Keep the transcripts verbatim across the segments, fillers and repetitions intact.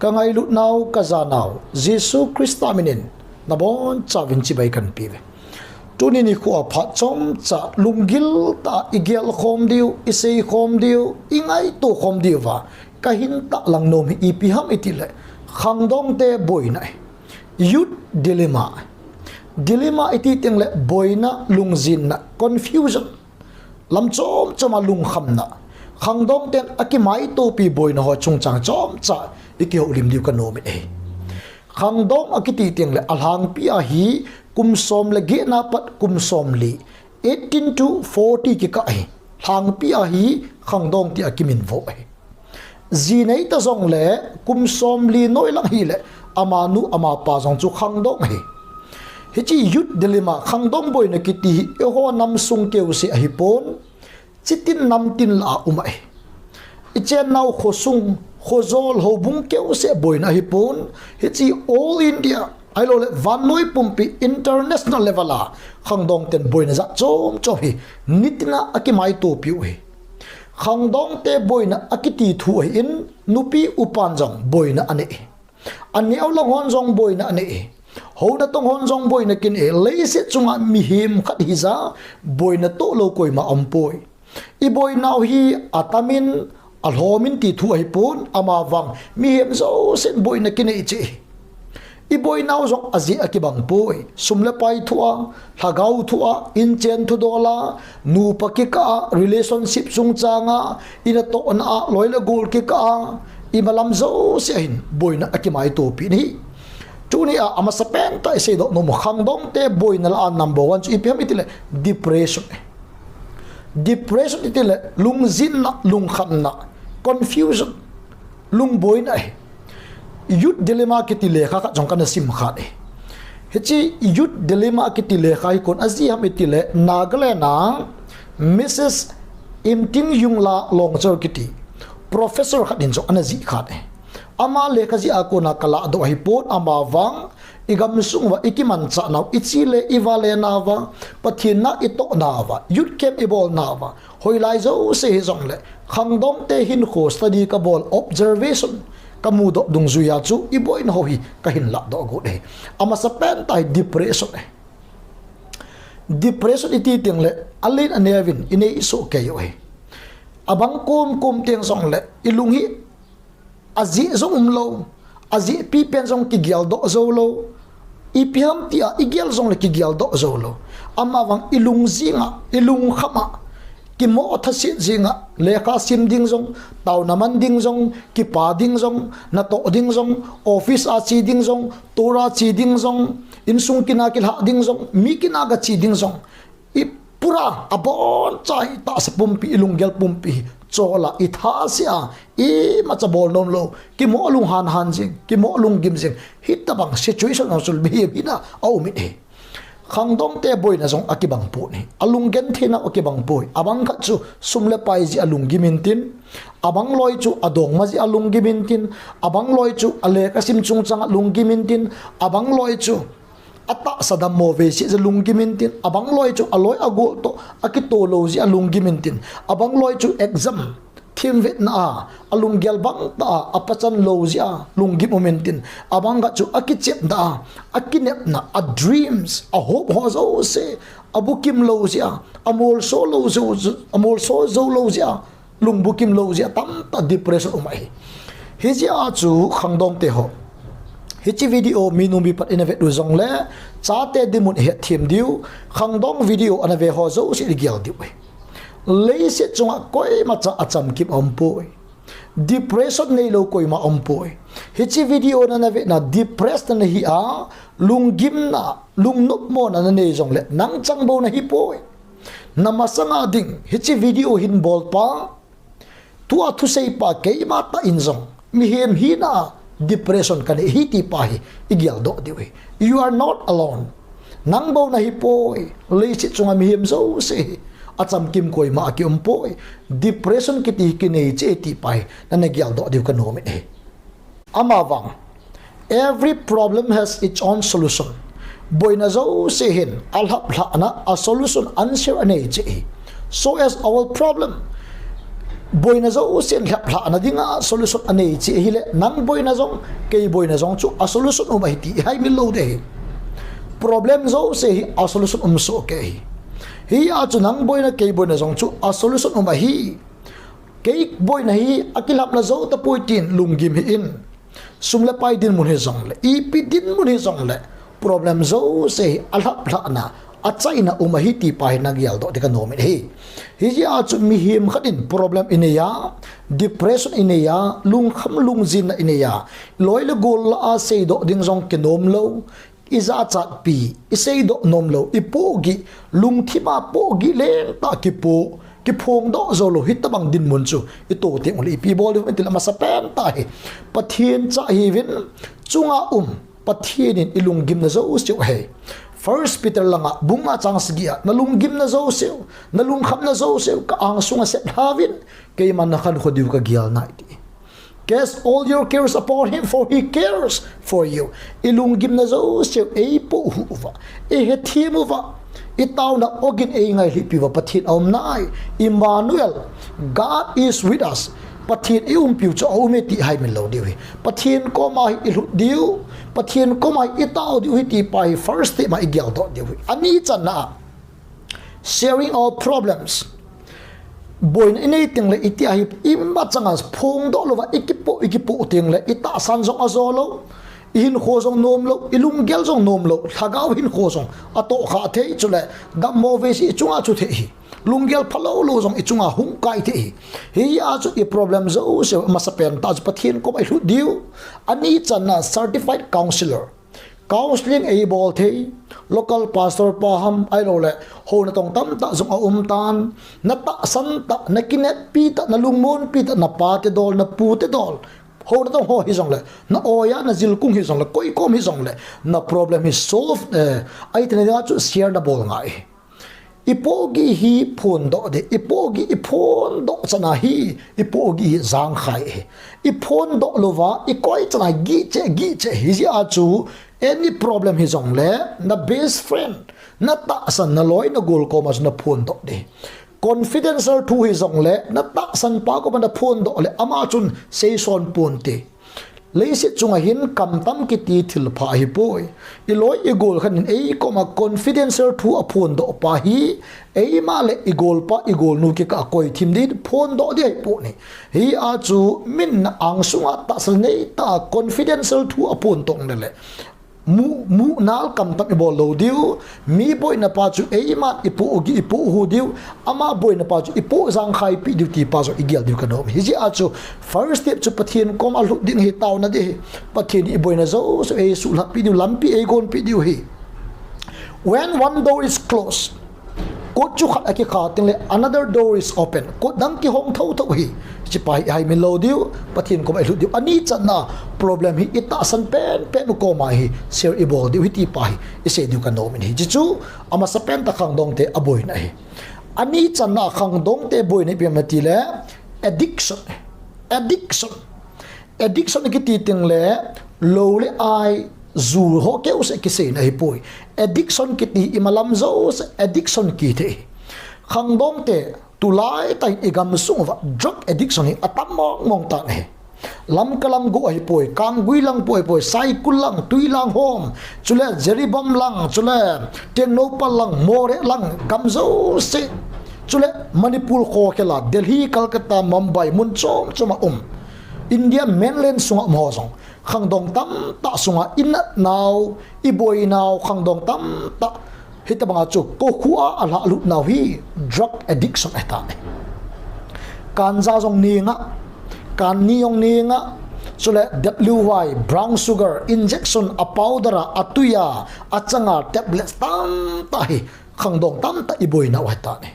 Ka ngailut nau, ka ja nau, Jesu Christa min in nabon chauvin chibai kahin peuve. Tuni nikho a phat chomcha lunggil tah a i gel khom diu, i sei khom diu, i ngaito khom diu va kahin tahlang nom hi ipi ham i ti le, khangdong te boina ahi. Youth dilemma. Dilemma i ti teng le boina, lungjinna, confusion. Lam chomchom a lungkhamna. Khangdong ten a kimaitopi boina ho chungchang chomcha i kihoulim diu ka nom in ahi. Khangdong a kiti teng le a lhangpi a hi kum som le get na pat kum som li, eighteen to forty kikah ahi. Lhangpi a hi khangdong ti a kiminvo ahi. Ji nei ta jong le kum som li noi lang hi le amanu amapa jong chu khangdong ahi. Hiche youth dilemma, khangdong boina kiti hi eiho nam sung keuse ahi pon, chitin namtin la a um ahi. I chen nau khosung, khojol, houbung keuse boina ahi pon, hiche all India, ahilou le vannoi pumpi international level a khangdong ten boina jat chomchom hi nitin a a kimaitopi u ahi. Khangdong te boina a kiti thu ahin, nupi upan jong boina anei. A neo lang hon jong boina anei. Hou natong hon jong boina kinei. Leiset chunga mihem khat hija boina toh lou koima aum poi. I boinau hi atam in, alhom in ti thu ahi pon, ama vang mihem jousen boina kinei cheh. I boinau jong ajeh a kibang poi. Sum le pai thu a, lhagao thu a, inchen thudol a, nupa kikah a, relationship chungchang a, i natohna a, loi le gol kikah a, imalam jouse a hin boina a kimaitopi ahi. Tuni a amasapen tah i seidoh nom u, khangdong te boina lah a number one chu ipi ham i ti le depression ahi. Depression i ti le lungjinna, lungkhamna, confusion, lungboina ahi. Youth dilemma kiti lekha khat jong kana sim khat ahi. Hiche youth dilemma kiti lekha hi koin ajih ham i ti le Nagaland a Missus Imting Yungla Longchar kiti professor khat in jong ana jih khat ahi. Ama lekha jih a kona ka lahdoh ahi pon, ama vang i gamsung uva i kimanchah nau, i chi le i vale nauva, Pathen na i toh nauva, youth camp i bol nauva, hoilai jouse hijong le, khangdong te hinkho study ka bol, observation ka mudoh dungjui a chu i boina ho hi kahin lahdoh got ahi. Amasapen tah hi depression ahi. Depression i ti teng le alen aneo in i nei soh kei u ahi. Abang kom kom teng jong le i lung hi ajeh jong umlou, ajeh pipen jong kigeldoh joulou. Ipi ham tia i gel jong le kigeldoh joulou. Ama vang i lungjing a, i lungkham a, kimo thaset jing a, lekha sim ding jong, taona man ding jong, kipa ding jong, natoh ding jong, office a che ding jong, tour a che ding jong, insung kin a kilhah ding jong, mi kin a gache ding jong, i pura aboncha hi tahsa pumpi, i lunggel pumpi hi chol a, i tha seh a, imacha bol nomlou, kimo lunghan han jing, kimo lunggim jing, hitobang situation a chu mihem hina aum in ahi. Khangdong te boina jong akibang pon ahi. Alunggenthei nau akibang poi. Abang khat chu sum le pai jeh a lunggim intin, abang loi chu adongma jeh a lunggim intin, abang loi chu alekha sim chungchang a lunggim intin, abang loi chu atahsa dammo veise jeh a lunggim intin, abang loi chu aloi agol toh akitoh lou jeh a lunggim intin, abang loi chu exam themvetna a, alunggel bang tah a, apachan lou jeh a lunggim um intin, abang khat chu akichepna a, akinepna, a dreams, a hope ho jouse abukim lou jeh a, amolso lou jou, amolso jou lou jeh a, lungbukim lou jeh a tamtah depression um ahi. Hijeh a chu khangdong te ho, hiche video minu mipat ina vet u jong le, chate dinmun ihet them diu, khangdong video ana ve ho jouse igel diu ahi. Leiset chunga koimacha achamkim aumpoi. Depression neilou koima aumpoi. Hiche video nana vetna depressed nana hi a, lunggimna, lungnopmona nanei jongle, nang chang bou nahipoi. Namasanga ding, hiche video hin bolpa, tua thuseipa keima tah in jong, mihem hina a depression kanei ahi tipa hi igeldoh diu ahi. You are not alone. Nang bou nahipoi, leiset chunga mihem jouse hi achamkim koima akiumpoi. Depression kiti kinei cheh ahi tipa hi nana geldoh diu kanom in ahi. Amavang, every problem has its own solution. Boina jouse hin alhaplhahna a solution, answer anei cheh ahi. So as our problem, Boina jousen lhaplhahna dinga solution anei cheh ahile, nang boina jong, kei boina jong chu a solution um ahi ti ihaimil lou ding ahi. Problem jouse hi a solution um sohkei ahi. Hijeh chun nang boina, kei boina jong chu a solution um ahi. Kei boina hi akilhapna jou tapoi tin lunggim hih in. Sum le pai dinmun hijongle, ipi dinmun hijongle, problem jouse hi alhaplhahna, achaina um ahi ti pa hi nageldoh ding kanom in ahi. Hijeh chun mihem khat in problem inei a, depression inei a, lungkham lungjinna inei a, loi le gol lah a seidoh ding jong kinom lou, ijachatpi, iseidoh nom lou, ipohgih, lungthim a pohgih lentah kipoh, kiphongdoh jou lou, hitobang dinmun chu itoh teng uleh ipi bol ding ham itile, amasapen tah hi Pathen cha hiuvin, chunga um Pathen in ilunggimna jouseu ahe. First Peter langa bung nga chang sagi a, nalunggimna jouseu, nalungkhamna jouseu ka angsunga seplhauvin, keiman nakhankho diu kagel nai ati. Cast all your cares upon him, for he cares for you. Ilunggimna jouseu eipoh uva, ihethem uva, itaona ogin eingailhihpi uva Pathen aum nai. Emmanuel, God is with us. Pathen iumpiu chu aume ti ihaimil lou diu ahi. Pathen koma hi ilhut diu, Pathen koma hi itao diu ahi ti pa hi first step ma igeldoh diu ahi. Ani channa a, sharing our problems. Boina inei tengle itia hi, imachanga phongdoh louva ikipoh, ikipoh tengle itahsan jong ajo lou, ihinkho jong nom lou, ilunggel jong nom lou, lhagao hinkho jong atohkhah thei, chule dammo veise ichunga chu thei ahi. Lunggel phalou lou jong ichunga hung kai thei ahi. Hijeh chun iproblem jouse amasapen tah chu Pathen koma ilhut diu. Ani channa certified counselor. Counselling eibol thei, local pastor pa ham ahiloule, hou natong tamtah jong aumtan, natahsan tah, nakineppi tah, nalungmonpi tah, napate dol, napute dol, hou natong ho hijongle, na-oi a najilkung hijongle, koikom hijongle, naproblem hi solve, eh, ahi theina dinga chu share nabol ngai ahi. Ipohgih hi phondoh ding, ipohgih iphondoh chana hi, ipohgih hi jangkhai ahi. Iphondoh louva, ikoi chana gihcheh, gihcheh ahi. Hijeh a chu any problem hijongle, na best friend, natahsan, naloi nagol koma chu naphondoh ding. Confidential thu hijongle, natahsan pa koma naphondoh le, ama chun seison ponte. Leiset chunga hin kamtam kiti thilpha ahipoi. Iloi igol khat in eikoma confidential thu aphondoh pa hi, eima le igolpa, igolnu kikah a koithim ding phondoh ding ahipoi. Hijeh a chu min na angsunga tahsa neitah a confidential thu aphondoh le le, mu, munal kamtam ibol lou diu, mi boina pa chu eiman ipohgih, ipohhu diu, ama boina pa chu ipoh jangkhaipi diu ti pa jong igel diu kanom. Hijeh a chu first step chu Pathen koma lhut ding ahi, taona ding ahi. Pathen in iboina jouse eisuhlhappi diu, lampi eigonpi diu ahi. When one door is closed, kot chu khat akikha tengle another door is open. Kot dang kihong thouthou ahi. Hiche pa hi ihaimil lou diu, Pathen koma ilhut diu. Ani channa problem hi itahsan penpen u koma hi share ibol diu ahi ti pa hi isei diu kanom in ahi. Hiche chu amasapen tah khangdongte aboina ahi. Ani channa khangdongte boina ipi ham itile addiction. Addiction. Addiction kiti tengle lou le ai, ju ho keuseh kiseina ahipoi. Addiction kiti imalam jouse addiction kithei ahi. Khangdongte tulaitah in igamsung uva drug addiction hi atam mongmong tan ahi. Lamka lang go ahipoi, Kanggui lang poi, poi, Saikul lang, Tuilang hom, chule Jiribam lang, chule Tengnoupal lang, Moreh lang, gam jouse, chule Manipur khokhel a, Delhi, Calcutta, Mumbai, mun chom choma um, India mainland sunga um ho jong, khangdong tamtah sunga inatnau, iboinau khangdong tamtah hitobanga chu kokhuh a alhahlutnau hi drug addiction ahitan ahi. Ganja jong nenga, kanni jong nenga, chule W Y, brown sugar, injection, a powder a, atui a, achanga, tablets tamtah hi khangdong tamtah iboinau ahitan ahi.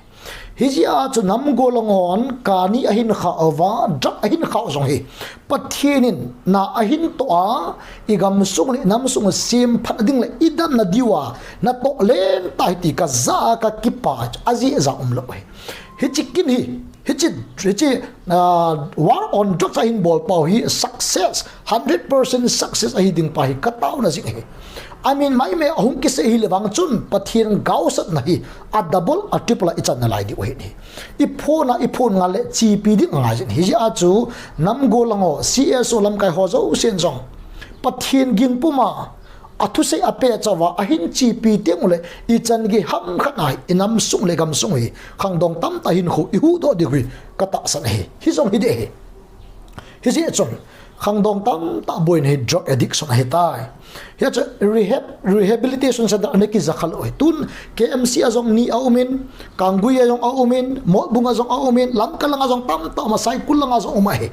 Hijeh a chu namgol lang hon kani ahin khah uva, drug ahin khah u jong hi Pathen in na ahin toh a, igamsung le inamsung semphat ding le idamna diuva natoh lentah ahi ti kajah a kakipah, ajeh jang umlou ahi. Hiche kin hi Hichi, hichi, uh, war on drugs ahin bol pau hi success, hundred percent success ahi ding pa hi ka taona jing ahi. I mean, mai me ahung kisei hi le vang chun Pathen gaosatna hi a double, a triple a i chan nalai diu ahi. I phon a, i phon ngal le chipi ding angai jin. Hijeh a chu nam gollhang ho, C S O lamkai ho jousen jong Pathen ging puma a thusei a peh chauva ahin chipi teng ule i chan gei ham khat a i nam sung le gam sung hi khangdong tamtah hinkho i huhdoh diu hi ka tahsan ahi. Hijong hi ding ahi. Hijeh chun khangdong tamtah boina hi drug addiction ahitai. Hichu rehab, rehabilitation center ana kija khalou ahi. Tun K M C a jong ni aumin, Kanggui a jong aumin, Motbung a jong aumin, Lamka langa jong tamtah uma, Saikul langa jong uma ahi.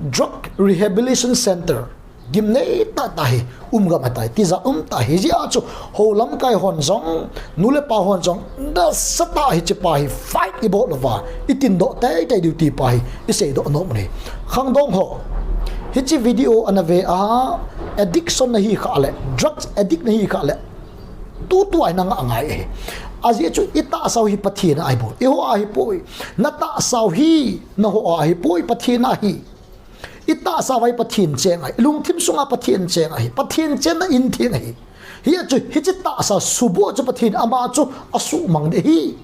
Drug rehabilitation center gimnei tahtah hi um gam ahitai, tijat um tah ahi. Hijeh a chu hou lamkai hon jong, nu le pa hon jong, nasatah hichi pa hi fight i bol uva, i tindoh teitei diu ti pa hi i seidoh nom u ahi. Khangdong ho, hichi video ana ve a, addiction nahi khah le, drugs addict nahi khah le, tutua hi nangah ngai ahi. Ajeh chu i tahsau hi Pathen a ahipoi, eiho a ahipoi. Na tahsau hi naho a ahipoi, Pathen a ahi. I tahsau hi Pathen cheng ahi, i lungthim sunga Pathen cheng ahi, Pathen chenna in theng ahi. Hichu hichi tahsa suboh chu Pathen ama chu asuhmang ding ahi.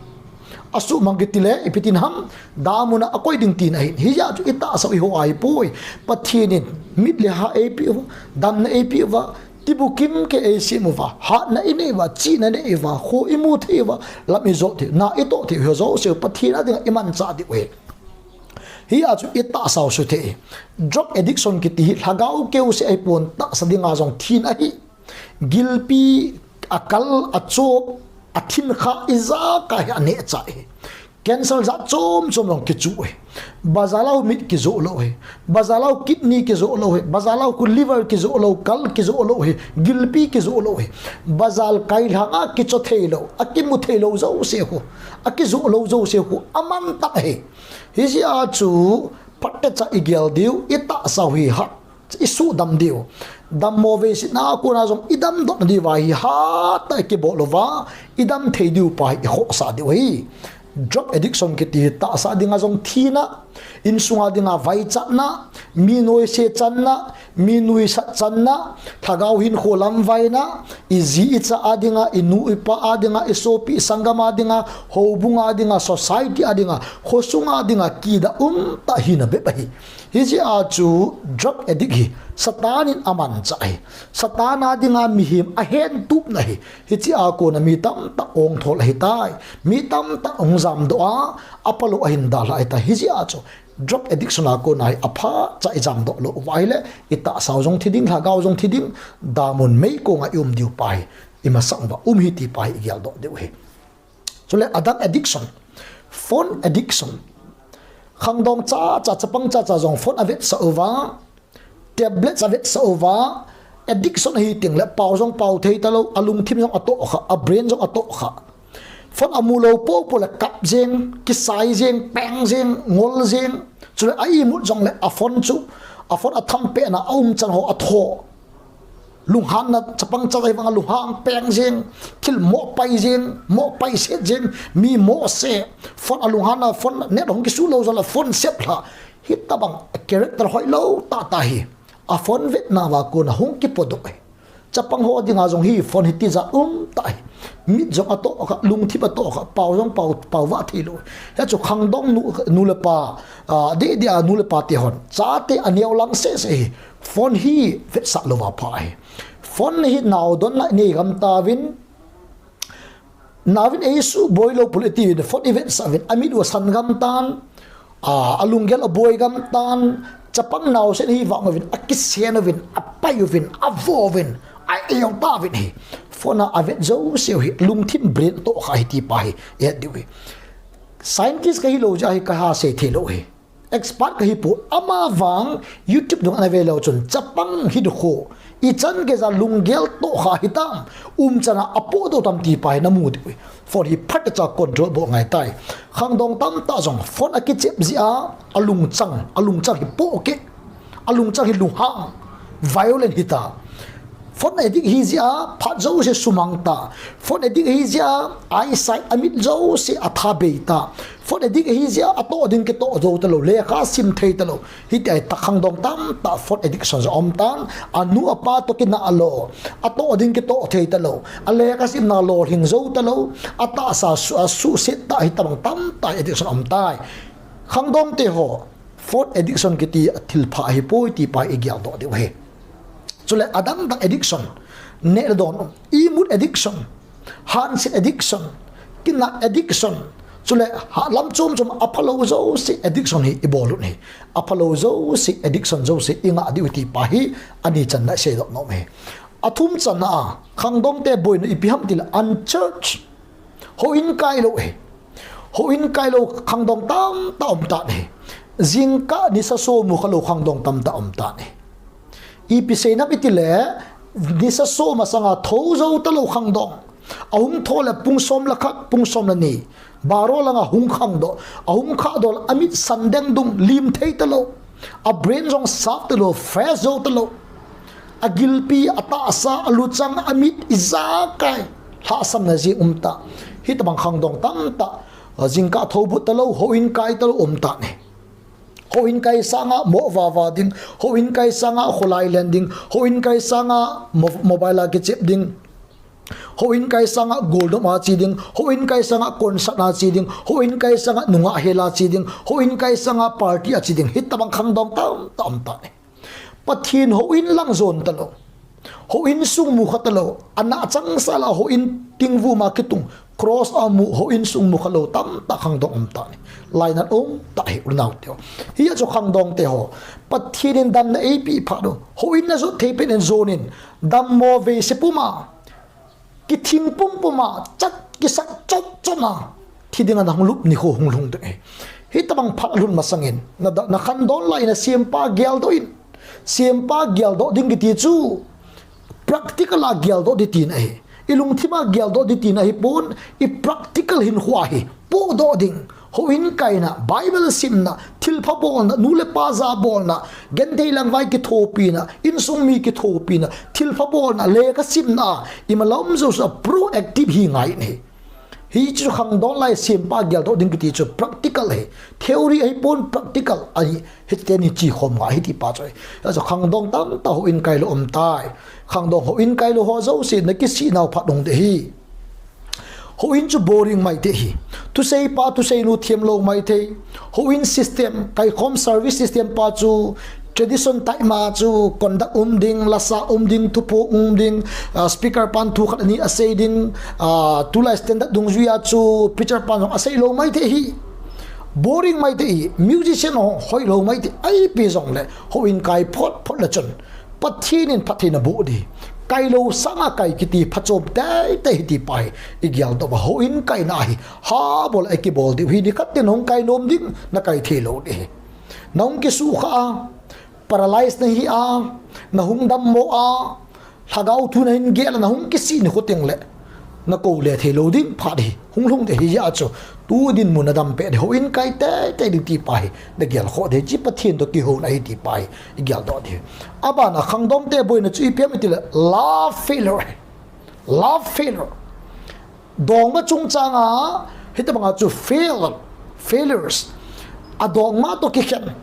Asuhmang kiti le ipi tin ham, damun a akoi ding tina ahi. Hijeh chu i tahsau eiho a ahipoi. Pathen in mit le ha eipeh uva, damna eipeh uva, tibukim kei eisem uva, hatna inei uva, chihna inei uva, kho imu thei uva, lam ijot thei u, na itoh thei u, hiho jouse Pathen a dinga imanchah diu ahi. Hijeh chu i tahsau suthei. Drug addiction kiti hi lhagao keuse ahipon, tahsa dinga jong thina ahi. Gilpi, akal, achop, athinkha, ijakai hi anehchah ahi. Cancer jat chom chom jong kichu ahi. Bazal a khu mit kijoh lou ahi. Bazal a khu kidney kijoh lou ahi. Bazal a khu liver kijoh lou, kal kijoh lou ahi. Gilpi kijoh lou ahi. Bazal kai lhanga kicho theilou, akimu theilou jouse khu, akijoh lou jouse khu aman tah ahi. Hijeh a chu phatecha i gel diu, i tahsau hi hat i suhdam diu. Dammo veisetna a kona jong i damdoh nadiuva hi hattah i kibol uva, i dam thei diu pa hi i khohsah diu ahi. Drug addiction kiti hi tahsa dinga jong thina, insunga dinga vaichatna, mi noise channa, mi nuisat channa, lhagao hinkho lamvaina, i ji i cha a dinga, i nu i pa a dinga, i sopi i sanggam a dinga, houbung a dinga, society a dinga, khosunga dinga kidah umtah hina bep ahi. Hijeh a chu drug addict hi Satan in amanchah ahi. Satan a dinga mihem ahentupna ahi. Hichea kona mi tamtah ongthol ahitai. Mi tamtah ong jamdoh a, apalou ahin dalha ahitai. Hijeh a chu drug addiction a kona hi aphacha i jamdoh lou uva ahile, i tahsau jong thi ding, lhagao jong thi ding, damun meikonga i um diu pa hi i masang uva um ahi ti pa hi i geldoh diu ahi. Chule adang addiction, phone addiction. Khangdong chacha, chapang chacha jong phone avetsah uva, tablets avetsah uva, addiction ahi tengle pao jong pao thei talou, alungthim jong atohkha, a brain jong atohkha. Phone amu lou poupou le kap jeng, kisai jeng, peng jeng, ngol jeng. Chule a imut jongle a phone chu, a phone atham pehna a umchan ho atho. Lunghanna, chapang chacha hivanga lunghang peng jeng, thil moh pai jeng, moh pai set jeng, mi moh se, phone alunghanna, phone net hung kisuh lou jongle phone seplha. Hitobang character hoilou tahtah hi a phone vetnauva kona hung kipodoh ahi. Chapang ho dinga jong hi phone hi tijat umtah ahi. Mit jong atohkha, lungthim atohkha, pao jong pao, pao vah theilou. Hichu khangdong nu, nu le pa, a, deh deh a nu le pa te hon, chate aneo lang sehseh hi phone hi vetsah louva pha ahi. Phone hi naodonna nei gam tauvin, naovin eisuh boi lou pule tiuvin phone ivetsah uvin, amit u asan gam tan, a, alunggel aboi gam tan, chapang naosen hi vang uvin, akisen uvin, apai uvin, avo uvin, a-eu tauvin ahi. Phone a avet jouseu hi lungthim brain atohkha ahi ti pa hi ihet diu ahi. Scientist kahilou jeh a hi kaha sei theilou ahi. Expert kahipoi, amavang YouTube dung ana veleu chun chapang hinkho ichan geija lunggel tohkha hitam, umchan a apohdoh tam ti pa hi namu diu ahi. Phone hi phatecha control bol angaitai. Khangdong tamtah jong phone akichep jeh a alungchang, alungchang hi pohkeh, alungchang hi lunghang, violent hita. Phone addict hi jeh a phat jouse sumang ta. Phone addict hi jeh a eyesight, amit jouse atha bei ta. Phone addict hi jeh a atoh ding kitoh jou talou, lekha sim thei talou. Hitia hi khangdong tamtah phone addiction jong aum tan. Anu apa toh kinah lo, atoh ding kitoh thei talou, alekha simna lolhing jou talou, atahsa su-, asuhset tah, hitabang tamtah addiction aum tai. Khangdong te ho, phone addiction kiti a thilpha ahipoi ti pa hi igel doh diu ahi. Chule adang dang addiction, neh le don, imut addiction, hanset addiction, kinah addiction, chule ha lam chom chom aphalou jouse addiction hi ibol u ahi. Aphalou jouse addiction jouse ingah diu ti pa hi ani channa isei doh nom ahi. Athum channa a, khangdong te boina ipi ham tile unchurch, houin kai lou ahi. Houin kai lou khangdong tamtah um tan ahi. Jingkah nisa so mu kha lou khangdong tamtah um tan ahi. Ipi sei nam itile, nisa so masanga thou jou talou khangdong. Ahung thou le pung som le khat, pung som le ni, baro langa hung khangdoh, ahung khahdoh le amit san deng dung, lim thei talou. A brain jong sharp talou, fresh jou talou. Agilpi, atahsa, aluchang, amit ijakai lhahsamna jeng um ta. Hitabang khangdong tamtah, jingkah thou but talou, houin kai talou um tan ahi. Houin kai sanga mo vava ding, houin kai sanga kholai len ding, houin kai sanga mo-, mobile a kichep ding, houin kai sanga goldom a che ding, houin kai sanga concert a che ding, houin kai sanga nungah hel a che ding, houin kai sanga party a che ding, hitabang khangdong tamtah um tan ahi. Pathen houin lang jon talou, houin sung mu kha talou, ana changseh la houin tingvum a kitung, cross a mu, houin sung mu kha lou tamtah khangdong um tan ahi. Lainat um tah ahi, u le nao teho. Hijeh chun khangdong te ho, Pathen in damna eipeh phat u, houin najot thei pet in jon in, dammo veise puma, kithing pumpum a, chat kisat chot chot a, thi dinga nahung lup nikho hung lhung ding ahi. Hitabang phat alhun masangin, na da-, nakhandon lai in nasempa geldoh in. Sempa geldoh ding kiti chu practical a geldoh ding tina ahi. Ilungthim a geldoh ding tina ahipon, i practical hinkho a hi pohdoh ding. Houin kaina, Bible simna, thilpha bolna, nu le pa jabolna, genthei langvai kithopina, insung mi kithopina, thilpha bolna, lekha simna, imalam jouse a proactive hi ngai in ahi. Hichu khangdon lai sempa geldoh ding kiti chu practical ahi. Theory ahipon practical ahi. Hiteni chi khom ngai ahi ti pa chu ahi. Achu khangdong tamtah houin kai lou um tai. Khangdong houin kai lou ho jouse nakisih nau phat hung ding ahi. Houin chu boring maithei ahi. Thusei pa, thusei nu them lou maithei. Houin system, kaikhom service system pa chu tradition taima chu conduct um ding, lasa um ding, thuphong um ding, ah, speaker pan thu khat ani asei ding, ah, tulai standard dungjuia chu preacher pan jong asei lou maithei ahi. Boring maithei ahi, musician ho hoilou maithei, ipi jongle, houin kai phot phot le chun Pathen in phattheina boh ding. Kai lou sanga kai kiti phachom teitei ahi ti pa hi igeldoh uva, houin kaina hi habol a ikibol diu ahi, nikhat tin hung kai nom ding, nakai thei lou ding ahi. Nahung kisuhkhah a, paralyze nahi a, nahung dammo a, lhagao thu nahin gel a, nahung kisih nikho tengle nakou le thei lou ding phat hi hung lhung ding ahi. Hijeh a chu tu dinmun nadam peh ding, houin kai teitei ding ti pa hi nagel khoh ding ahi, hiche Pathen toh kihouna ahi ti pa hi igeldoh ding ahi. Abana khangdong te boina chu ipi ham itile love failure ahi. Love failure. Dongma chungchanga hitabanga chu fail, failures. Adongma toh kikhen,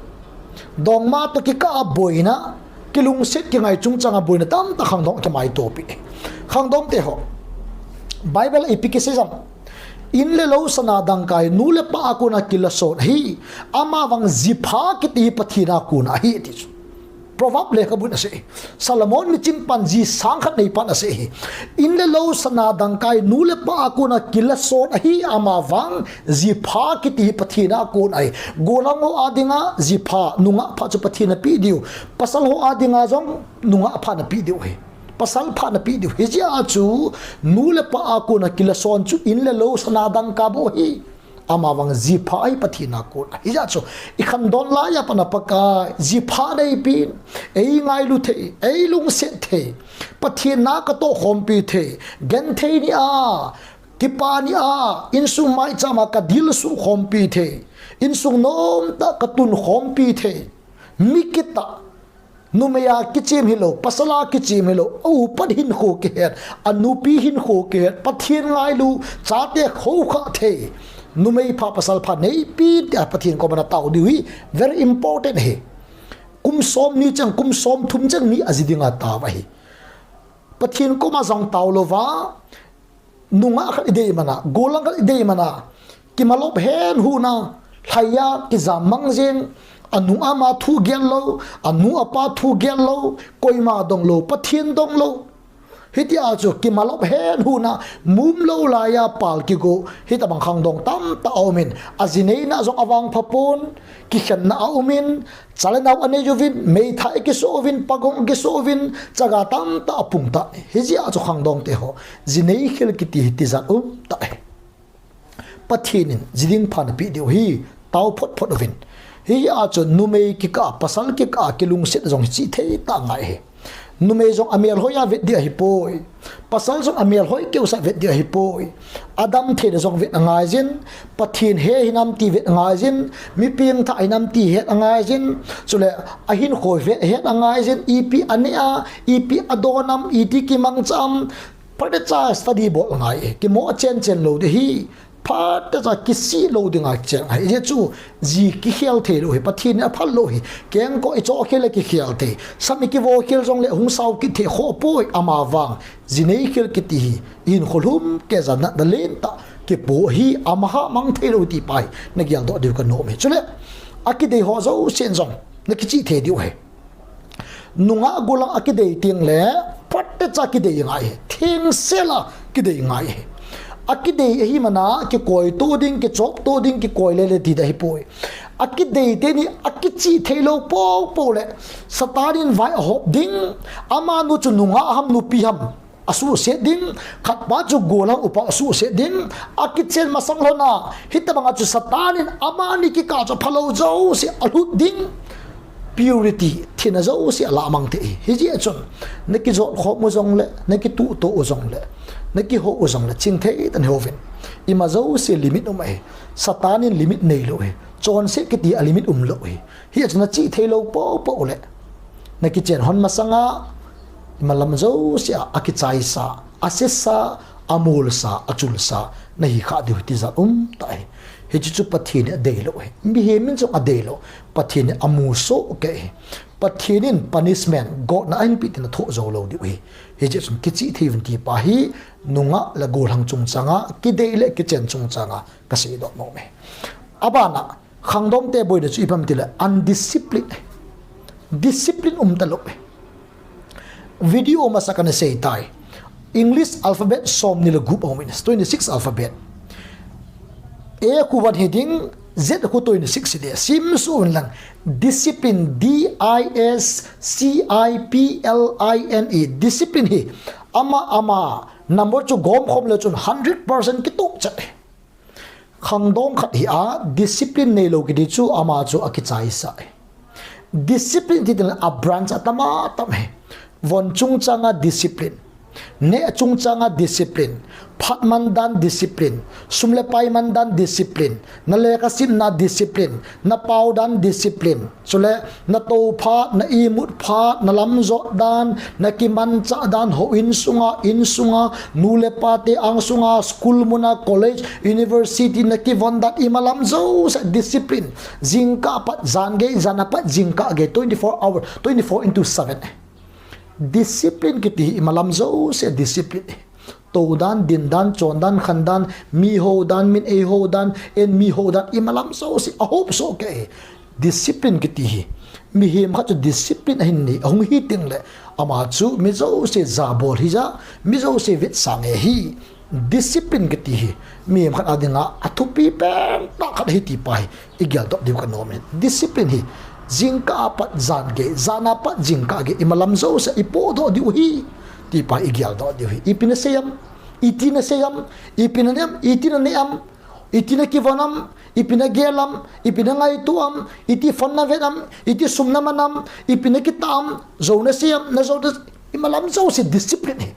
dongma toh kikah a boina, kilungset kingai chungchanga boina tamtah khangdong kimaitopi. Khangdong te ho, Bible a ipi kisei ham? In le lou, sana dangka hi nu le pa a kona kilason ahi, amavang jipha kiti hi Pathen a kona ahi ti chu Proverb lekhabun asei. Solomon miching pan ji sang khat nei pan asei ahi. In le lou, sana dangka hi nu le pa a kona kilason ahi, amavang jipha kiti hi Pathen a kona ahi. Gollhang ho a dinga jipha, nungah pha chu Pathen in apeh diu. Pasal ho a dinga jong nungah pha napeh diu ahi. Pasal pha napeh diu. Hijeh a chu nu le pa a kona kilason chu in le lou, sana dangka bou ahi. Amavang jipha hi Pathen a kona ahi. Hijeh a chu ikhangdon lai a pat a Pakai jipha neipeh in, eingailu thei, eilungset thei, Pathen na katoh khompi thei, genthei ni a, kipa ni a, insung maicham a kadilsuh khompi thei, insung nomtah katun khompi thei, mi kitah, Numei a kichem hilou, pasal a kichem hilou, a upat hinkho kihet, a nupi hinkho kihet, Pathen ngailu, chate khoukhah thei. Numei pha pasal pha neipi tia Pathen koma natao diu hi very important ahi. Kum som ni cheng, kum som thum cheng ni aji dinga tao ahi. Pathen koma jong tao louva, nungah khat idei mana, gollhang khat idei mana, kimalop hen huna, lhaiya kijam mang jeng, anu ama thu gel lou, anu apa thu gel lou, koima dong lou, Pathen dong lou. Hitia chu kimalop hen huna, mum lou laiya pal kigo, hitabang khangdong tamtah aumin, aji neina jong avangpha pon, kikhenna aumin, chale nao anei uvin, meithai kiso uvin, pagong kiso uvin, chaga tamtah apung ta. Hijeh a chu khangdong te ho, ji nei khel kiti hi tijat um tah ahi. Pathen in ji ding pha napeh diu hi, tao phot phot uvin. Hijeh a chu numei kikah, pasal kikah, kilungset jong hi chih thei tah ngai ahi. Numei jong amelhoi a vet ding ahipoi. Pasal jong amelhoi keusah vet ding ahipoi. Adam theina jong vet angaijin, Pathen he hinam ti vet angaijin, mi pengthah hinam ti het angaijin, chule ahinkho vet het angaijin, ipi anei a, ipi adon am, iti kimangcha am, phatecha study bol angai e, kimo achen chen lou ding ahi. Phatecha kisih lou dinga kichen ahi. Hijeh chu ji kikhel thei lou hi, Pathen in aphal lou hi. Kengkoh ichoh khel le kikhel thei. Sam ikivo khel jongle hung sao kit thei kho poi, amavang ji nei khel kiti hi, ihinkho lhum keiya natna lentah kipo hi, amaha mang thei lou ti pa hi, nagel doh diu kanom e. Chule, akidei ho jousen jong nakichih thei diu ahi. Nungah gollhang akidei tengle, phatecha kidei ngai ahi. Thengsel a kidei ngai ahi. Akidei ahi mana, kikoi to ding, kichop to ding, kikoi lele ti ding ahipoi. Akidei teni akichih thei lou poupou le, Satan in vai ahop ding, amanu chu nungah ham nupi ham asuhset ding, khatpa chu gollhang upa asuhset ding, akichen masang lhona, hitabanga chu Satan in amani kikah chu aphalou jouse alhut ding, purity, thina jouse alamang thei ahi. Hijeh chun, nakijot khom u jongle, nakituh to u jongle, nakihou u jongle, chingthei tah in houvin. Ima jouse limit um ahi. Satan in limit neilou ahi. Chonset kiti a limit umlou ahi. Hijeh chun nachih thei lou poupou le, nakichen lhon masanga, imalam jousea akichaisa, asesa, amolsa, achulsa nahi khah diu hi tijat um tah ahi. Hiche chu Pathen in adeilou ahi. Mihem in jong adeilou. Pathen in amusoh kei ahi. Pathen in punishment, gotna ahinpeh tin athoh jou lou diu ahi. Hijeh chun kichih thei uvin ti pa hi, nungah le gollhang chungchanga, kidei le kichen chungchanga kaseidoh nom e. Abana, khangdongte boina chu ipi ham itile undiscipline. Discipline umtalou e. Video masa kana seitai. English alphabet somni le gup aumin, twenty-six alphabet. A khu one hiding, Z khu twenty-six hiding. Simsuh unlang, discipline, D I S C I P L I N E. Discipline hi ama, ama number chu gomkhom leu chun hundred percent kitohchet e. Khangdong khat hi a, discipline neilou kiti chu ama chu akichaisa e. Discipline ti tengle abranch atam atam ahi. Von chungchanga discipline, neh chungchanga discipline, phatman dan discipline, sum le pai man dan discipline, nalekha simna discipline, napao dan discipline, chule natou phat, na imut phat, nalamjot dan, nakimanchah dan, houin sunga, in sunga, nu le pate angsunga, school muna, college, university, nakivon dan, imalam jouse discipline. Jingkah apat jangei, jan apat jingkah gei, twenty-four hour, twenty-four into seven. Discipline kiti hi imalam jouse discipline. Tou dan, din dan, chon dan, khan dan, mi hou dan, min ei hou dan, en mi hou dan, imalam jouse ahopsoh kei. Discipline kiti hi, mihem khat chu discipline ahin nei, ahung hi tengle, ama chu mi jouse jabol hija, mi jouse vetsang e hi. Discipline kiti hi, mihem khat a dinga athupi pentah khat ahi ti pa hi igeldoh diu kanom e. Discipline hi, jingkah apat jangei, jan apat jingkah gei, imalam jouse ipohdoh diu ahi ti pa hi igeldoh diu ahi. Ipi nasei am, iti nasei am, ipi nanei am, iti nanei am, iti nakivon am, ipi nagel am, ipi nangaito am, iti phone navet am, iti sum naman am, ipi nakitah am, jou nasei am, najou na, imalam jouse discipline hi.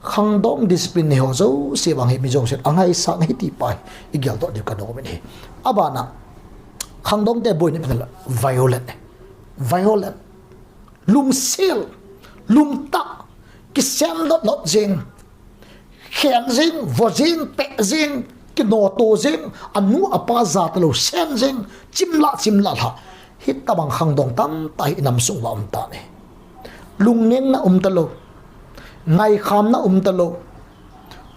Khangdong discipline nei ho jouse vang hi mi jousen angaisang ahi ti pa hi igeldoh diu kanom in ahi. Abana, khangdongte boina ipi ham itile violent. Violent. Lungsel, lungtah, kisel lot lot jing, khen jing, vo jing, peh jing, kinoto jing, anu apa ja talou, sen jing, chimlah chimlah lha. Hitabang khangdong tamtah hi inam sung uva um tan ahi. Lungnengna um talou, ngaikhamna um talou,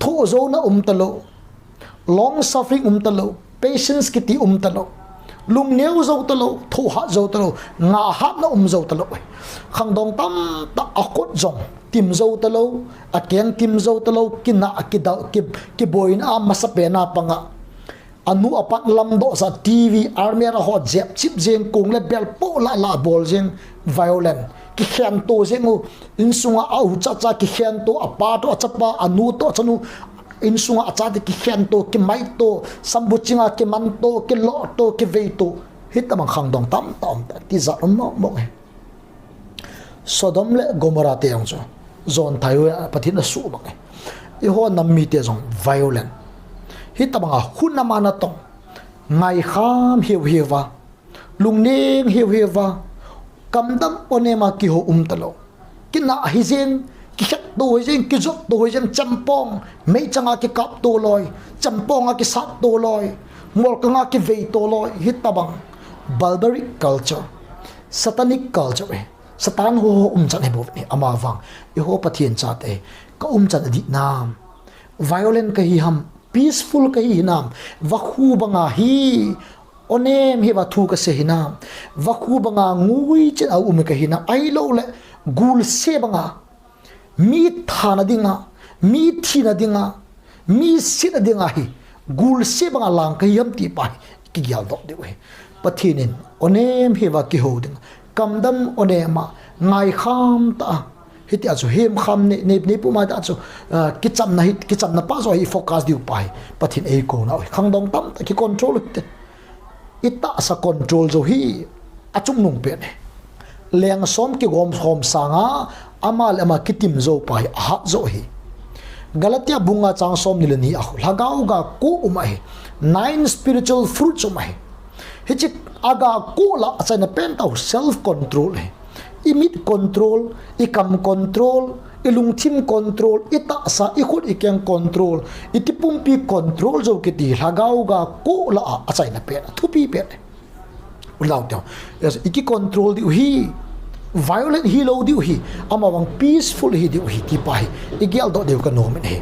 thohjouna um talou, long suffering um talou, patience kiti um talou, lungneo jou talou, thohhat jou talou, ngahatna um jou talou. Khangdong tamtah akhut jong tim jou talou, akeng tim jou talou, kinah, kidou, ki, kiboina a masapen a panga, anu apa lamdoh sa, TV, almirah ho jep chip jing, kong le bel poh lah lah bol jing, violent, kikhento jing u, insunga a u chacha kikhento, apa toh achapa, anu toh achanu, insunga achate kikhento, kimaito, sambuchinga kimanto, kilohto, kiveito. Hitabang khangdong tamtah um tan, tijat um mong mong e. Sodom le Gomorrah te jong chu jonthai uva Pathen in asuhbang e. Eiho nam mite jong violent. Hitabanga hunam a natong, ngaikham hiu hiuva, lungneng hiu hiuva, kamdam onem a kihou um talou. Kinah hijeng, kikhetto hijeng, kijotto hijeng, chempong, meichanga kikapto loi, chemponga kisatto loi, molkanga kiveito loi, hitabang barbaric culture, satanic culture e. Satan ho ho umchan hi bou e, amavang eiho Pathen chate ka umchan adih nam? Violent kahi ham, peaceful kahi hinam? Vakhu banga hi onem hiuva thu kasei hinam? Vakhu banga nguichin a um kahi nam? Ahilouleh gulse banga, mi thana dinga, mi thina dinga, mi sihna dinga hi gulse banga lang kahi ham ti pa hi kigeldoh diu ahi. Pathen in onem hiuva kihou ding, kamdam onem a, ngaikham tah a, hitia chu hemkham nei, nei, neipuma tah chu, ah, kichamna hi, kichamna pa joh hi focus diu pa hi Pathen eikouna u ahi. Khangdong tamtah kicontrol u hite. Itahsa control jou hi achungnung pen e. Leng som kigom khom sanga ama le ama kitim jou pa hi ahat joh ahi. Galatia bung nga chang somni le ni a khu, lhagao ga ko um ahi. Nine spiritual fruits um ahi. Hiche aga ko lah a achaina pentah u self control ahi. Imit control, ikam control, ilungthim control, itahsa, ikhut ikeng control, itipumpi control jou kiti lhagao ga ko lah a achaina pen, athupi pen e. Ulou teu. Yes, ikicontrol diu hi, violent hilou diu hi, amavang peaceful hi diu hi ti pa hi igeldoh diu kanom in ahi.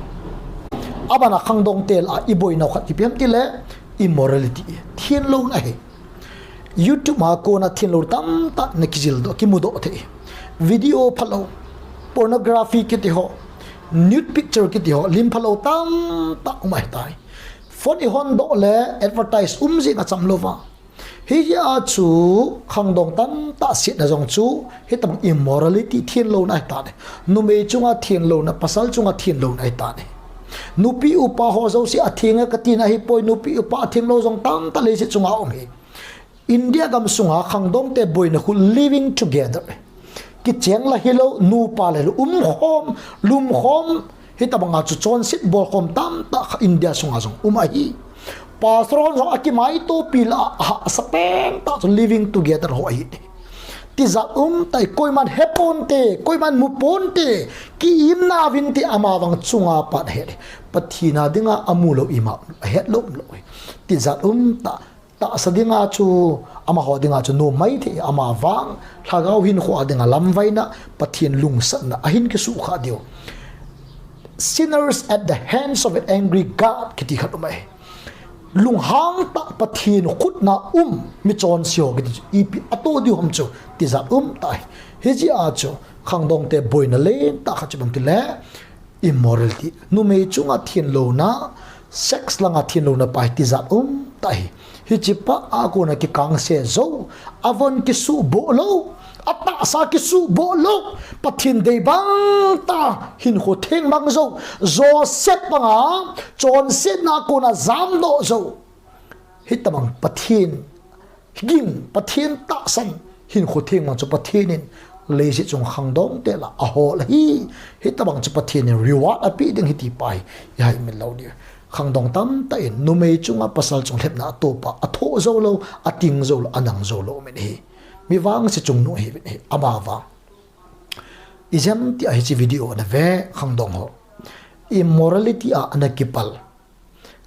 Abana khangdong te lah a iboinau khat ipi ham tile immorality, thenlouna ahi. YouTube a kona thenlou tamtah nakijildoh, kimudoh thei. Video phalou, pornography kiti ho, nude picture kiti ho, lim phalou tamtah um ahitai. Phone ihondoh le advertise um jing acham louva. Hijeh a chu khangdong tamtah setna jong chu hitabang immorality, thenlouna ahitan e. Numei chunga thenlouna, pasal chunga thenlouna ahitan e. Nupi upa ho jouse atheng e katina ahipoi, nupi upa athenglou jong tamtah leiset chunga um ahi. India gamsunga khangdongte boina khu living together, kicheng la hilou, nupa le hilou, umkhom, lumkhom, hitabanga chu chonset bolkhom tamtah kha India sunga jong um ahi. Pastor hon jong akimaitopi lah a, ahahsa pentah chu living together ho ahi. Tijat umtah e, koiman heponte, koiman muponte, ki-imna uvinte, amavang chunga pat ahet e. Pathen a dinga amulou ima ahetlou umlou e. Tijat umtah, tahsa dinga chu, amaho dinga chu nom maithei, amavang lhagao hinkho a dinga lamvaina, Pathen lungsatna ahin kisuhkhah diu. Sinners at the hands of an angry God kiti khat um ahi. Lunghang tah Pathen khutna um michonse ho kiti chu ipi atoh diu ham chu tijat umtah ahi. Hijeh a chu khangdongte boina lentah khat chu ipi ham tile immorality. Numei chunga thenlouna, sex langa thenlouna pa hi tijat umtah ahi. Hiche pa a kona kikangse jou, avon kisuhboh lou, atahsa kisuhboh lou, Pathen deibang tah a hinkho theng mang jou, Joseph banga chonsetna a kona jamdoh jou. Hitabang Pathen ging, Pathen tahsan hinkho theng mang chu Pathen in leiset chunga khangdongte lah a ahol ahi. Hitabang chu Pathen in reward apeh ding ahi ti pa hi ihai umlou diu. Khangdong tamtah in numei chunga pasal chunga lhepna atoh pa, athoh joulou, ating joulou, anang joulou um in ahi. Mi vangse chungnung ahiuvin ahi, amavang Ijemtia hiche video nave khangdong ho, immorality a ana kipal,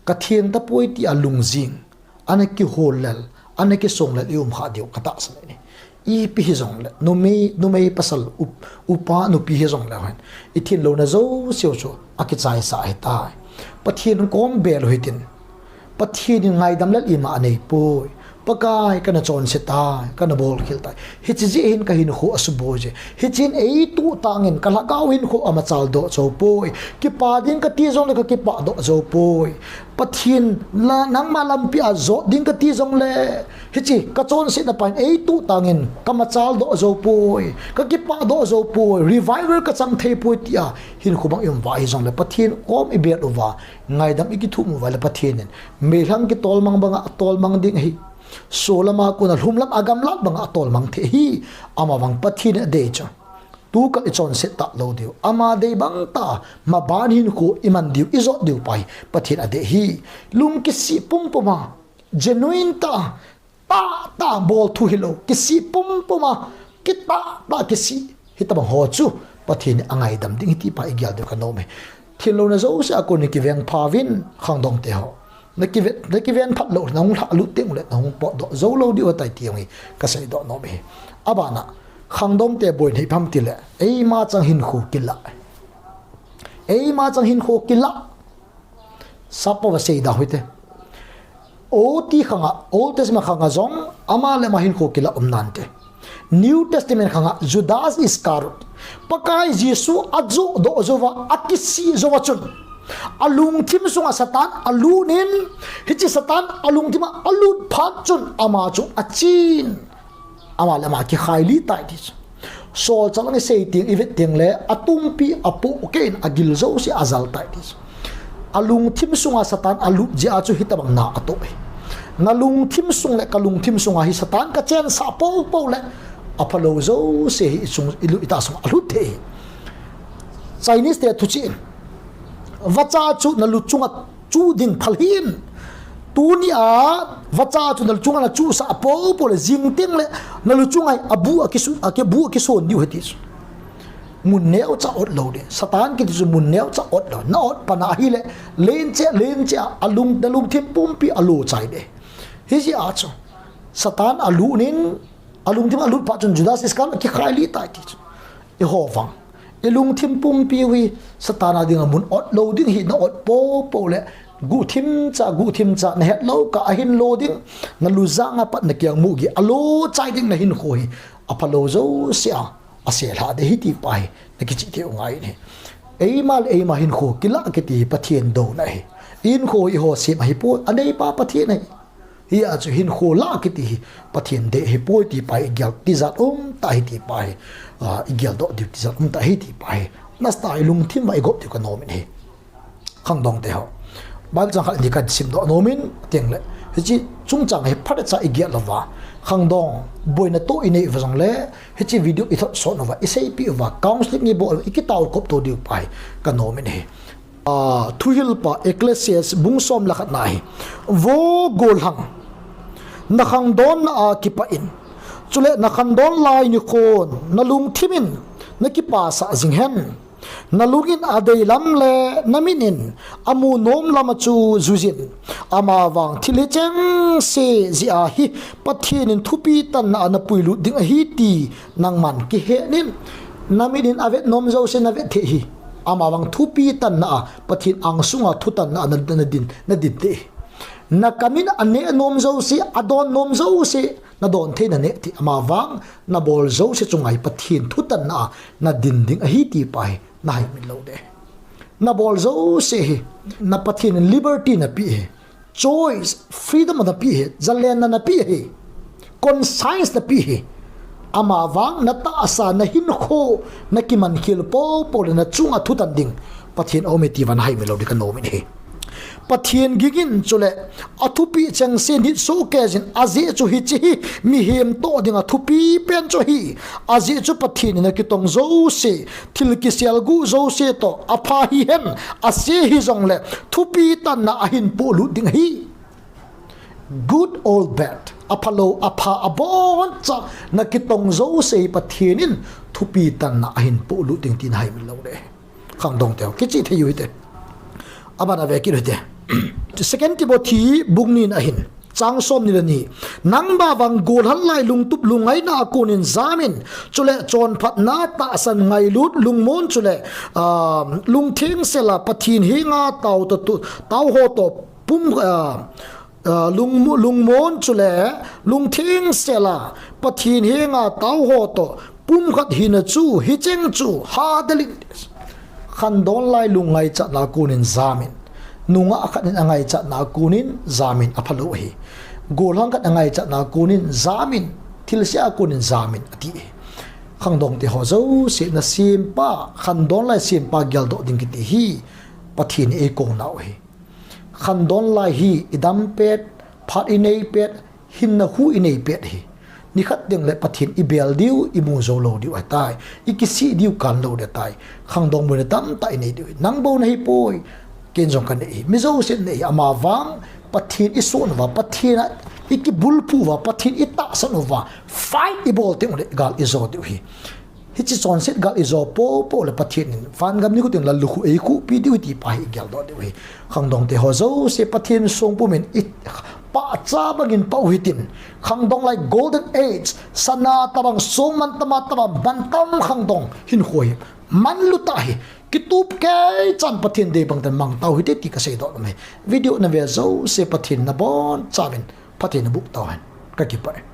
katheng tapoi tia lungjing, ana kihollel, ana kisonglel i um kha diu katahsan e. Ipi hijongle, numei, numei pasal, up-, upa, nupi hijongle hen, ithinlouna jouseu chu akichaisa ahitai. Pathen kom bel u hitin. Pathen in ngaidam lel ima aneipoi. Pakai, kana chonse tai, kana bolkhel tai. Hiche jeh hin kahinkho asuboi je. Hichun eituh tangin kalhagao hinkho amachal doh joupoi. Kipa ding kati jongle kakipah doh joupoi. Pathen, nangma lampi a jot ding kati jongle, hiche kachonsetna pa hin eituh tangin kamachal doh joupoi, kakipah doh joupoi, revival kachang theipoi tia hinkho bang i um uva hijongle, Pathen kom ibel uva, ngaidam ikithum uva le Pathen in meilhang kitolmang banga atolmang ding ahi. Solama kona lhumlam agamlat banga atolmang thei ahi. Amavang Pathen in adei chu, tukal ichonset talou diu, ama dei bangtah a maban hinkho iman diu, ijot diu pa hi Pathen adei ahi. Lung kisih pumpum a, genuine tah, tahtah, bolthu hilou, kisih pumpum a, kitahtah kisih, hitobang ho chu Pathen in angaidam ding ahi ti pa igel diu kanom e. Thinlouna jouse a kon in kivenpha uvin khangdongte ho. Nakiven, nakiven phat lou, nahung lhahlut teng ule nahung potdoh joulou diu ahitai ti jong hi kaseidoh nom e. Abana, khangdongte boina ipi ham tile, eima chang hinkho kilah, eima chang hinkho kilah, sap pouva seida u hite. Oti khanga, Old Testament khanga jong ama le ama hinkho kilah um nante. New Testament khanga Judas Iscariot, Pakai Jesu ajohdoh jouva, akisih jouva chun, alungthim sunga Satan alut in, hiche Satan alungthim a alut phat chun ama chu achen, ama le ama kikhaili tai ti chu. Solchah lang isei teng, ivet tengle, atumpi apohkeh in agil jouse ajal tai ti chu. Alungthim sunga Satan alut jeh a chu hitobang na atoh ahi. Nalungthim sung le kalungthim sunga hi Satan kachensah poupou le, aphalou jouse hi isung, ilu, itah sunga alhut thei ahi. Chinese te thuchih in, vacha chu nalu chunga chuh ding phal hih in. Tunia vacha chu nalu chunga nachuhsah poupou le, jing tengle nalu chunga hi abu akisu, akibu akison diu ahi ti chu. Mun neocha ot lou ding. Satan kiti chu mun neocha ot lou. Na ot pan ahile, lencheh, lencheh a, alung, nalungthim pumpi alo chai ding. Hijeh a chu, Satan alut in, alungthim alut phat chun Judas Iscariot kikhaili tai ti chu. Eiho vang, ilungthim pumpi u hi Satan a dinga mun ot lou ding ahi, na ot poupou le, guhthim cha, guhthim cha, nahet lou kah a ahin lo ding, nalu janga pat nakiang mugi alo chai ding nahinkho hi, aphalou jouse a aselhah ding ahi ti pa hi nakichih thei u ngai in ahi. Eima le eima hinkho kilah kiti hi Pathen douna ahi. Hinkho hi eiho sem ahipoi, aneipa Pathen ahi. Hijeh a chu hinkho lah kiti hi Pathen dei ahipoi ti pa hi igel tijat umtah ahi ti pa hi, ah, igeldoh diu tijat umtah ahi ti pa hi nasatah a ilungthim uva igop diu kanom in ahi. Khangdongte ho, Bible chang khat ni kasimdoh nom in, tengle, hiche chungchang hi phatechan igel louva, khangdong boina toh inei uva jongle, hiche video ithot sot uva, iseipeh uva, counseling ibol uva, ikitao kop to diu pa hi kanom in ahi. Ah, thuhilpa Ecclesiastes bung som le khatna hi, Vo gollhang, nakhangdonna a kipah in, chule nakhangdon lai nikhon nalungthim in nakipasah jing hen. Nalung in adei lam le namit in amu nom lam a chu jui jin. Amavang thil hichengse jeh a hi Pathen in thupi tanna a napuilut ding ahi ti nangman kihen in. Namit in avet nom jouse navet thei ahi. Amavang thupi tanna a, Pathen angsunga thutanna a na, nadin, nadin thei ahi. Nakam in aneh nom jouse, adon nom jouse nadon thei, naneh thei. Amavang nabol jouse chunga hi Pathen thutanna a nadin ding ahi ti pa hi nahaimil lou ding. Nabol jouse hi, na Pathen in liberty napeh ahi. Choice, freedom napeh ahi. Jalenna napeh ahi. Conscience napeh ahi. Amavang natahsa, nahinkho, nakimankhel poupou le nachunga thutan ding Pathen aume ti vang nahaimil lou ding kanom in ahi. Pathen ging in chule athupeh chengse nit sohkei jin, ajeh chu hiche hi mihem toh dinga thupi pen chu ahi. Ajeh chu Pathen in akitong jouse, thil kiselguh jouse toh, apha hihen, ase hijongle, thupi tanna a ahin polut ding ahi. Good or bad, aphalou, apha, abonchan nakitong jouse hi Pathen in Thupi tanna ahin polut ding tina hai min lou le. Khangdong te ho kichih thei u hite. Abana ve kit u hite. Second Timothy bung ni na hin, chang som ni le ni. Nangma vang golhang lai lungtup lungngaina a konin jamin, chule chonphatna tahsan ngailut lungmon chule, ah, lungthengsel a Pathen henga tao to, tao ho to pum, ah, ah, lung, lungmon chule lungthengsel a Pathen henga tao ho to pumkhat hina chu, hicheng chu hadelin. Khandon lai lung ngaichatna a konin jamin. Nungah khat in angaichatna a konin jamin aphalou ahi. Golhang khat angaichatna a konin jamin. Thilse a konin jamin ati ahi. Khangdong te ho jouse na sempa, khandon lai sempa geldoh ding kiti hi Pathen in eikouna u ahi. Khandon lai hi idam pet, phat inei pet, hinna hu inei pet hi. Nikhat ding le Pathen ibel diu, imu jou lou diu ahitai. Ikisih diu kan lou ding ahitai. Khangdong boina tamtah inei diu hi. Nang bou nahi poi. Ken jong kanei hi. Mi jousen nei hi. Ama vang Pathen isoh uva, Pathen a ikibulphu uva, Pathen itahsan uva, fight ibol teng ule gal ijo diu hi. Hiche chonset gal ijo popo le Pathen in vangam nikho teng lallukhuh eikhuhpi diu hi ti pa hi igeldoh diu hi. Khangdong te ho jouse Pathen songpum in ipahcha bangin pah u hitin. Khangdong lai golden age, sana tabang, songman tama tabang, mantam khangdong hinkho hi manlu tah hi. Kitup kei chan Pathen dei bang ten mang tau hite ti kaseidoh nom ahi. Video nave jouse Pathen nabonchauvin Pathen naboh tauhen. Kakipah e.